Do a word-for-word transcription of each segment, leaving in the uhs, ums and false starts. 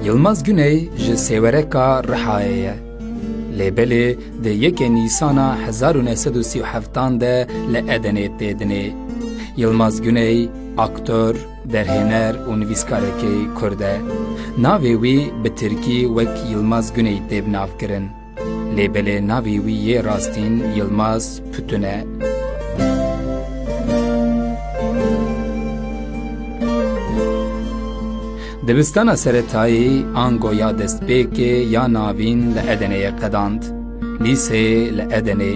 Yilmaz Guney ji Sêwereka Rihayê ye. Lê belê di yekê Nîsana hezar û neh sed û sî û heftan de li Edenê tê dinê. Yilmaz Guney, aktor, derhêner û nivîskarekî kurd e. Navê wî bi tirkî wek Yilmaz Guney tê binavkirin. Lê belê navê wî yê rastîn Yilmaz Putun e. Dibistana seretayî ango ya destpêkê ya navîn li Edeneyê qedand. Lîseyê li Edenê,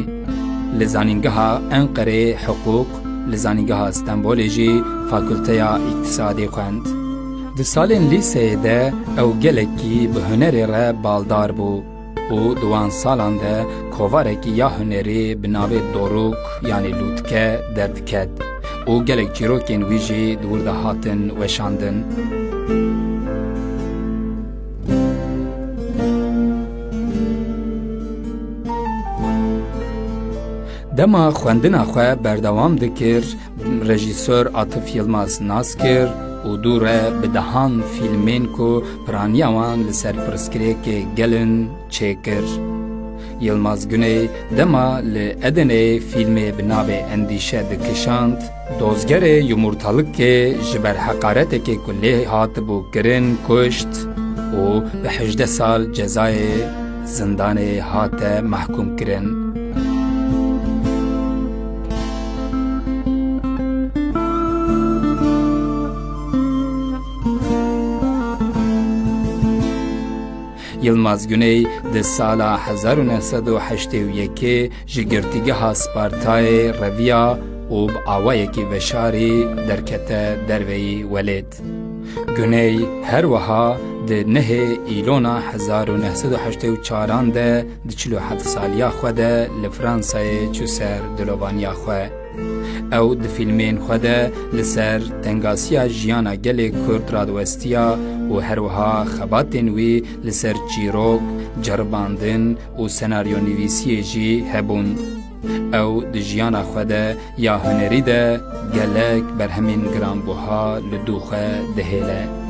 li Zanîngeha Enqerê Hiqûq, li Zanîngeha Stenbolê jî Fakulteya Îktisadê xwend. Di salên lîseyê de ew gelekî bi hunerê re baldar bû û di wan salan de kovarekî ya hunerî bi navê Dorûk, yanî lûtke, derdiket û gelek çîrokên wî jî di wir de hatin weşandin. Dema xwendina xwe berdewam dikir, rejîsor Atif Yilmaz nas kir û dû re bi dehan fîlmên ku piraniya wan li ser pirsgirêkê gel in çêkir. Yilmaz Guney dema li Edeneyê fîlmê bi navê Endîşe dikişand, dozgerê yumurtalikê ji ber heqaretekê ku lê hatibû kirin kuşt û bi hejdeh sal cezayê zindanê hate mehkûm kirin. Yilmaz Guney di sala hezar û neh sed û heştê û yekê ji girtîgeha Spartayê reviya û bi awayekî veşarî derkete derveyî welêt. Guney her wiha di nehê Îlona hezar û neh sed û heştê û çaran de di çil û heft saliya xwe de li Fransayê çû ser dilovaniya xwe. Ew di fîlmên xwe de li ser tengasiya jiyana gelê Kurd radiwestiya û her wiha xebatên wî li ser çîrok, ceribandin û senaryonivîsiyê jî hebûn. Ew di jiyana xwe de ya hunerî de gelek berhemên giranbuha li dû xwe dihêle.